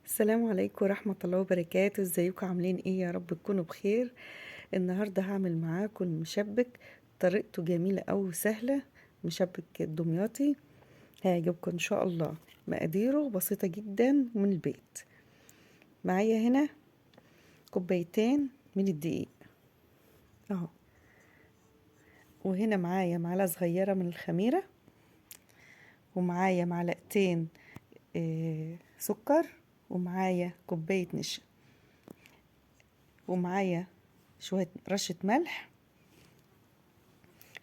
السلام عليكم ورحمة الله وبركاته. ازيكم عاملين ايه؟ يا رب تكونوا بخير. النهاردة هعمل معاكم مشبك، طريقته جميلة أوي وسهلة، مشبك الدمياطي هيعجبكم ان شاء الله. مقاديره بسيطة جدا ومن البيت. معايا هنا كوبايتين من الدقيق اهو، وهنا معايا معلقة صغيرة من الخميرة، ومعايا معلقتين سكر، ومعايا كوباية نشا، ومعايا شوية رشة ملح.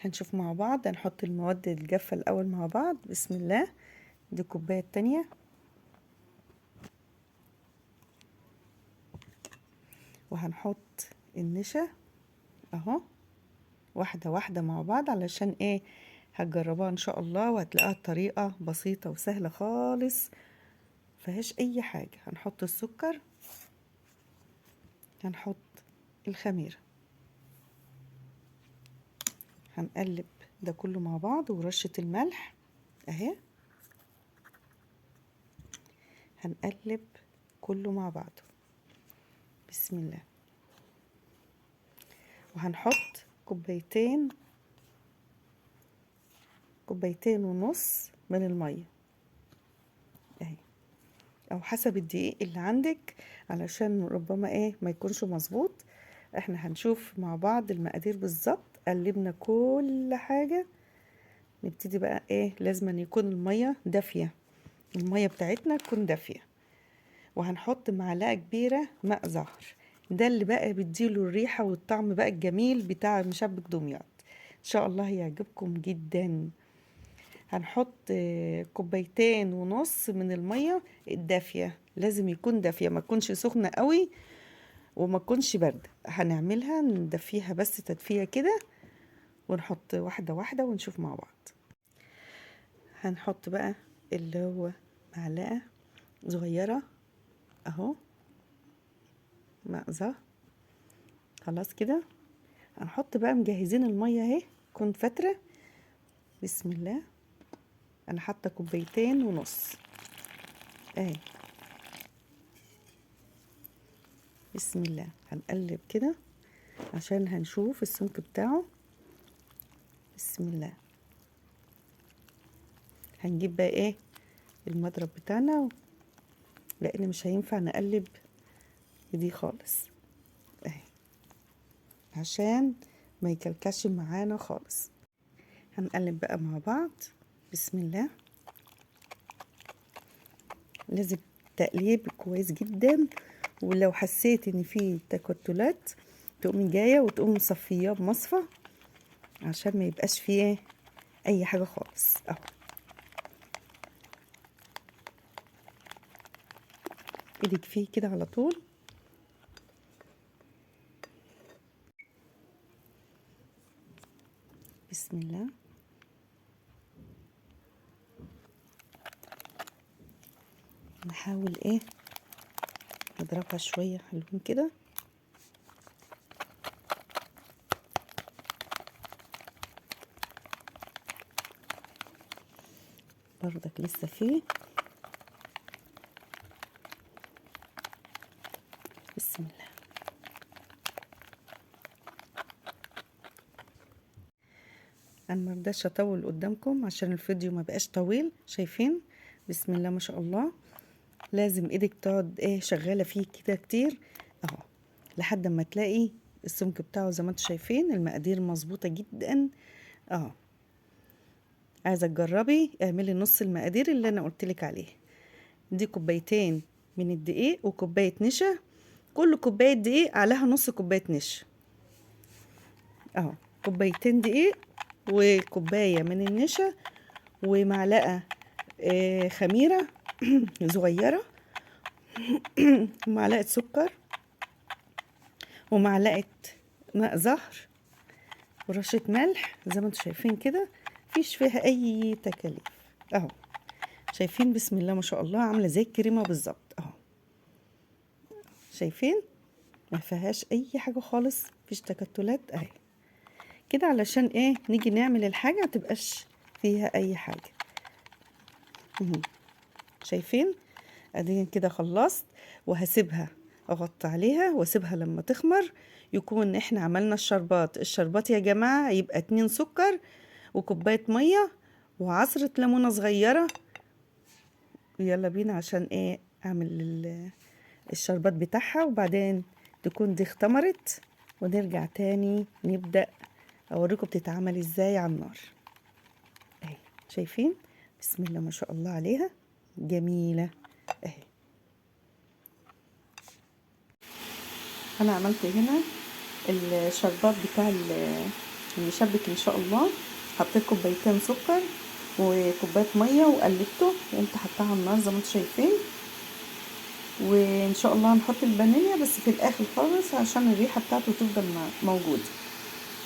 هنشوف مع بعض. هنحط المواد الجافة الأول مع بعض. بسم الله. دي الكوباية التانية، وهنحط النشا اهو واحدة واحدة مع بعض، علشان ايه؟ هتجربوها ان شاء الله وهتلاقيها الطريقة بسيطة وسهلة خالص، مفيهاش اي حاجة. هنحط السكر، هنحط الخميرة، هنقلب ده كله مع بعض، ورشة الملح اهي. هنقلب كله مع بعضه. بسم الله. وهنحط كوبايتين ونص من المية اهي، او حسب الدقيق اللي عندك، علشان ربما ايه ما يكونش مظبوط. احنا هنشوف مع بعض المقادير بالظبط. قلبنا كل حاجة. نبتدي بقى ايه؟ لازم أن يكون المية دافية، المية بتاعتنا تكون دافية. وهنحط معلقة كبيرة ماء زهر، ده اللي بقى بيديله الريحة والطعم بقى الجميل بتاع مشبك دمياط. ان شاء الله هيعجبكم جدا. هنحط كوبايتين ونص من المية الدافية، لازم يكون دافية، ما تكونش سخنة قوي وما تكونش باردة. هنعملها ندفيها بس تدفية كده، ونحط واحدة واحدة ونشوف مع بعض. هنحط بقى اللي هو معلقة صغيرة اهو ماء زهر. خلاص كده. هنحط بقى، مجهزين المية اهي كون فترة. بسم الله. انا حاطة كوبايتين ونص اهي. بسم الله. هنقلب كده عشان هنشوف السمك بتاعه. بسم الله. هنجيب بقى ايه المضرب بتاعنا، لان مش هينفع نقلب دي خالص اهي، عشان ما يكلكش معانا خالص. هنقلب بقى مع بعض. بسم الله. لازم تقليب كويس جدا، ولو حسيت ان في تكتلات تقومي جايه وتقوم مصفياه بمصفى عشان ما يبقاش فيه اي حاجه خالص اهو. ايدك فيه كده على طول. بسم الله. نحاول ايه نضربها شويه حلوين كده. برضك لسه فيه. بسم الله. انا ما رضيتش اطول قدامكم عشان الفيديو ما بقاش طويل. شايفين؟ بسم الله ما شاء الله. لازم ايدك تقعد ايه شغاله فيه كده كتير اهو، لحد ما تلاقي السمك بتاعه زي ما انتم شايفين. المقادير مظبوطه جدا اهو. عايزه تجربي اعملي نص المقادير اللي انا قلتلك عليه. دي كوبايتين من الدقيق وكوبايه نشا، كل كوبايه دقيق عليها نص كوبايه نشا اهو. كوبايتين دقيق وكوبايه من النشا ومعلقه خميره صغيره ومعلقه سكر ومعلقه ماء زهر ورشه ملح. زي ما انتم شايفين كده مفيش فيها اي تكاليف اهو. شايفين؟ بسم الله ما شاء الله، عامله زي الكريمه بالظبط اهو. شايفين؟ ما فيهاش اي حاجه خالص، مفيش تكتلات اهي كده، علشان ايه؟ نيجي نعمل الحاجه ما تبقاش فيها اي حاجه. شايفين؟ اديني كده خلصت، وهسيبها اغطي عليها واسيبها لما تخمر. يكون احنا عملنا الشربات. الشربات يا جماعة يبقى 2 سكر وكوباية مية وعصرة ليمونة صغيرة. يلا بينا عشان ايه اعمل الشربات بتاعها، وبعدين تكون دي اختمرت ونرجع تاني نبدأ اوريكم بتتعمل ازاي على النار. اهي شايفين، بسم الله ما شاء الله عليها، جميلة اهي. انا عملت هنا الشربات بتاع المشبك ان شاء الله. حطيت كوبايتين سكر وكوبايه مية وقلبته، وقمت حطاها على النار زي ما انتم شايفين. وان شاء الله هنحط الفانيليا بس في الاخر خالص عشان الريحة بتاعته تفضل موجودة.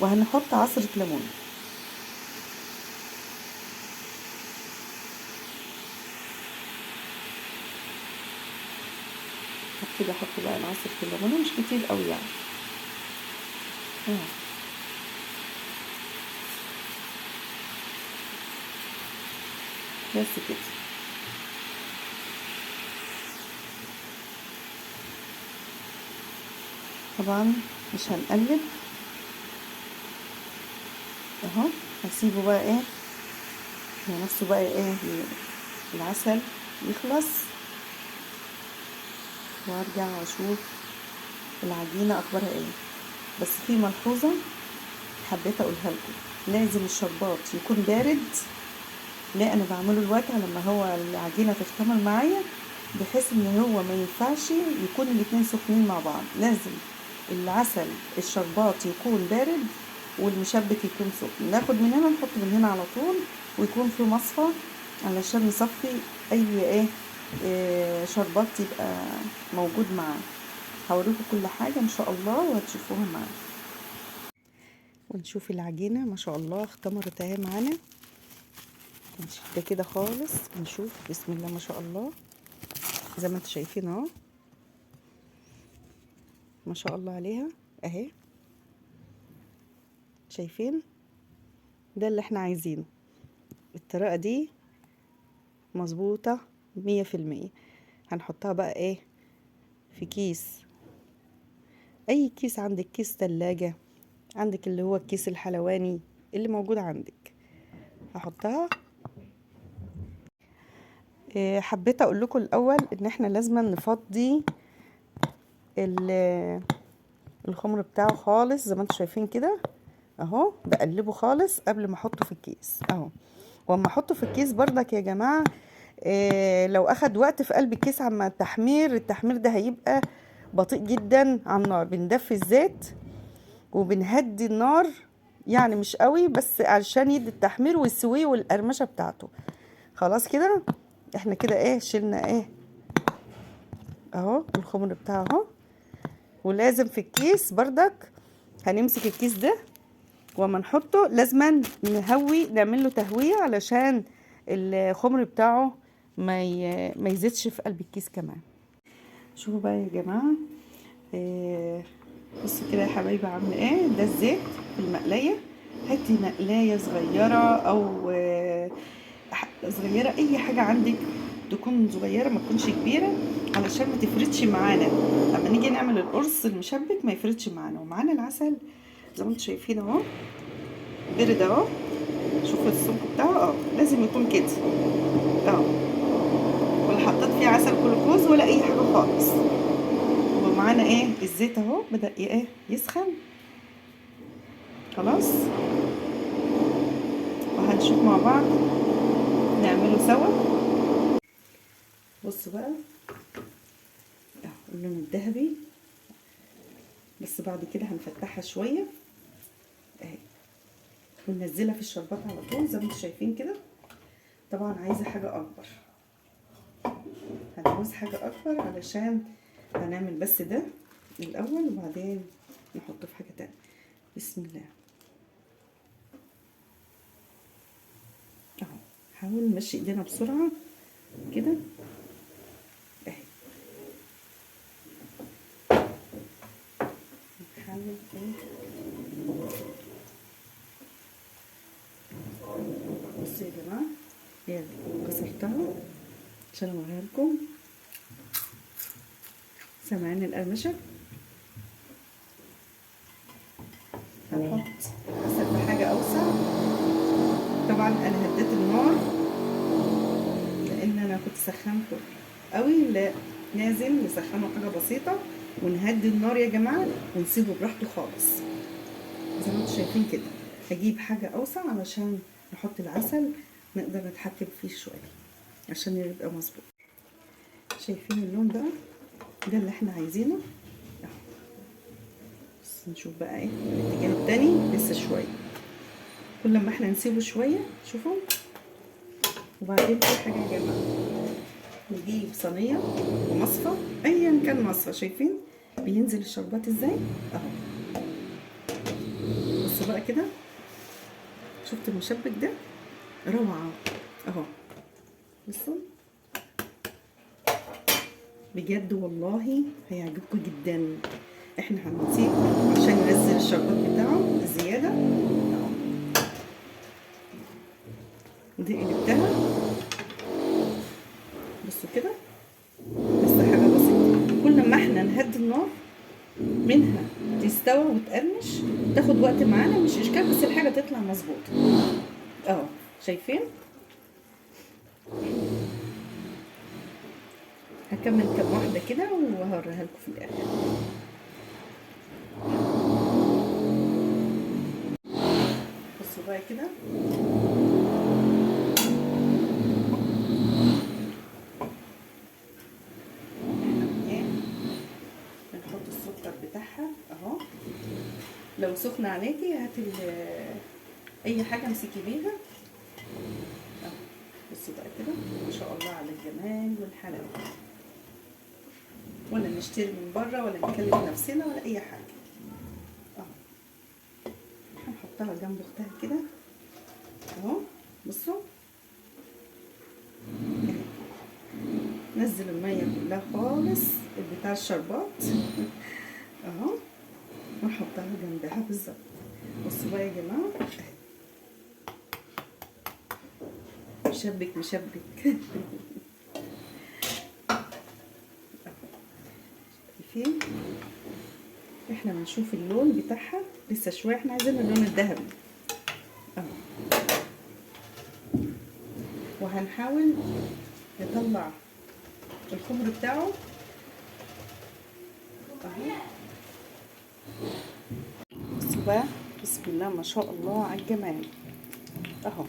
وهنحط عصره ليمون. هبتدي احط بقى عصره الليمون، مش كتير قوي يعني. بس كده. طبعا مش هنقلب اهو، هسيبه بقى ايه نفسه بقى ايه العسل يخلص، وارجع واشوف العجينة اخبارها ايه. بس في ملحوظة حبيت اقولها لكم، لازم الشربات يكون بارد. لا انا بعمله الوقت لما هو العجينة تختمر معايا، بحيث ان هو ما ينفعش يكون الاتنين سخنين مع بعض. لازم العسل الشربات يكون بارد والمشبك يكون سخن. ناخد من هنا نحط من هنا على طول، ويكون في مصفى علشان نصفي اي ايه شربات يبقى موجود معاه. هوريكم كل حاجة ان شاء الله وهتشوفوها معايا. ونشوف العجينة ما شاء الله اختمرت اهي معانا. نشوف ده كده خالص، نشوف بسم الله ما شاء الله زي ما انتم شايفين اهو، ما شاء الله عليها اهي. شايفين؟ ده اللي احنا عايزينه. الطريقة دي مظبوطة 100%. هنحطها بقى ايه في كيس، اي كيس عندك، كيس تلاجة عندك، اللي هو الكيس الحلواني اللي موجود عندك، هحطها. حبيت اقول لكم الاول ان احنا لازم نفضي الخمر بتاعه خالص زي ما انتم شايفين كده اهو، بقلبه خالص قبل ما احطه في الكيس اهو. واما احطه في الكيس بردك يا جماعة، لو اخد وقت في قلب الكيس عما التحمير ده هيبقى بطيء جدا على النار. بندفي الزيت وبنهدي النار، يعني مش قوي، بس علشان يدي التحمير والسويه والقرمشه بتاعته. خلاص كده احنا كده ايه شلنا ايه اهو الخمر بتاعه اهو. ولازم في الكيس بردك هنمسك الكيس ده وما نحطه لازم نهوي، نعمل له تهوية علشان الخمر بتاعه ما يزيدش في قلب الكيس كمان. شوفوا بقى يا جماعة، بصوا كده يا حبايبي عامله ايه. ده الزيت في المقلايه، هاتي مقلايه صغيرة او صغيرة، اي حاجة عندك تكون صغيرة ما تكونش كبيرة علشان ما تفردش معانا لما نيجي نعمل القرص المشبك، ما يفردش معانا. ومعانا العسل زي ما انتم شايفين اهو، برد اهو، شوفوا السمك بتاعه اهو، لازم يكون كده اهو، ولا حطيت فيه عسل جلوكوز ولا اي حاجة خالص. ومعانا ايه الزيت اهو بدأ ايه يسخن خلاص، وهنشوف مع بعض نعمله سوا. بصوا بقى اهو اللون الذهبي، بس بعد كده هنفتحها شوية اهي وننزلها في الشربات على طول زي ما انتم شايفين كده. طبعا عايزه حاجة اكبر، هنعوز حاجة اكبر علشان هنعمل بس ده الاول وبعدين نحطه في حاجة تانية. بسم الله اهو، حاول نمشي ايدينا بسرعة كده اهي، نحاول ايه. بصوا يا جماعة، يلا كسرتها عشان اوريها لكم. سامعين القرمشه؟ هنحط العسل في حاجة اوسع. طبعا انا هديت النار لان انا كنت سخنته قوي، لا لازم نسخنه حاجة بسيطة ونهدي النار يا جماعة ونسيبه براحته خالص زي ما انتم شايفين كده. هجيب حاجة اوسع علشان نحط العسل نقدر نتحكم فيه شوية عشان يبقى مظبوط. شايفين اللون بقى ده اللي احنا عايزينه اهو. بس نشوف بقى ايه الاتجاه التاني لسه شوية، كل ما احنا نسيبه شوية. شوفوا. وبعدين في حاجة يا جماعة، نجيب صينية ومصفى ايا كان مصفى. شايفين بينزل الشربات ازاي اهو. بصوا بقى كده، شفت المشبك ده روعه اهو. بصوا بجد والله هيعجبكم جدا. احنا هنسيبه عشان ينزل الشربات بتاعه الزيادة اهو. دي قلبتها بصوا كده، لسه حاجة بسيطة. كل ما احنا نهدي النار منها تستوى وتقرمش، تاخد وقت معانا مش اشكال، بس الحاجة تطلع مظبوطة اهو. شايفين؟ هكمل كام واحدة كده وهوريها لكم في الاخر. بصوا بقى كده، احنا ايه بنحط السكر بتاعها اهو. لو سخن عليكي هاتي اي حاجة امسكي بيها اهو. بصوا بقى كده ما شاء الله على الجمال والحلاوه. ولا نشتري من بره ولا نكلف نفسنا ولا اي حاجة اهو. هنحطها جنب اختها كده اهو. بصوا نزل المية كلها خالص بتاع الشربات اهو، ونحطها جنبها بالظبط. بصوا بقى يا جماعة مشبك مشبك. شايفين؟ احنا بنشوف اللون بتاعها لسه شوية، احنا عايزين اللون الذهبي اهو. وهنحاول نطلع الخمر بتاعه اهو. بصوا بقى بسم الله ما شاء الله على الجمال اهو.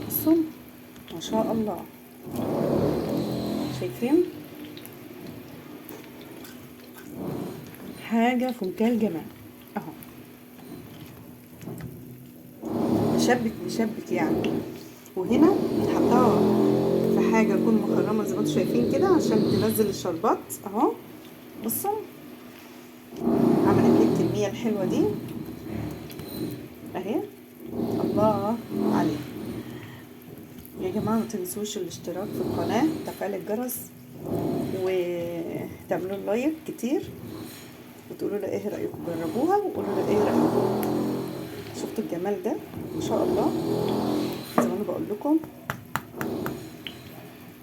بصوا ما شاء الله، شايفين؟ حاجة في منتهى الجمال اهو. مشبك مشبك يعني. وهنا نحطها في حاجة تكون مخرمة زي ما انتم شايفين كده عشان تنزل الشربات اهو. بصوا عملت لي الكمية الحلوة دي اهي. الله عليك يا جماعة. ما تنسوش الاشتراك في القناة، تفعيل الجرس، وتعملوا لايك كتير، وتقولوا لي ايه رايكم. جربوها وقولوا لي ايه رايكم. شفتوا الجمال ده ما شاء الله؟ زي ما انا بقول لكم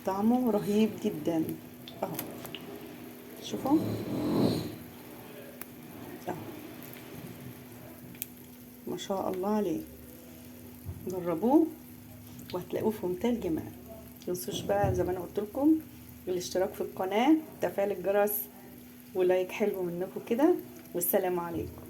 طعمه رهيب جدا اهو. شوفوا اهو ما شاء الله عليه. جربوه وهتلاقوه في منتهى الجمال. متنسوش بقى زي ما انا قلت لكم الاشتراك في القناة، تفعيل الجرس، ولايك حلو منكم كده. والسلام عليكم.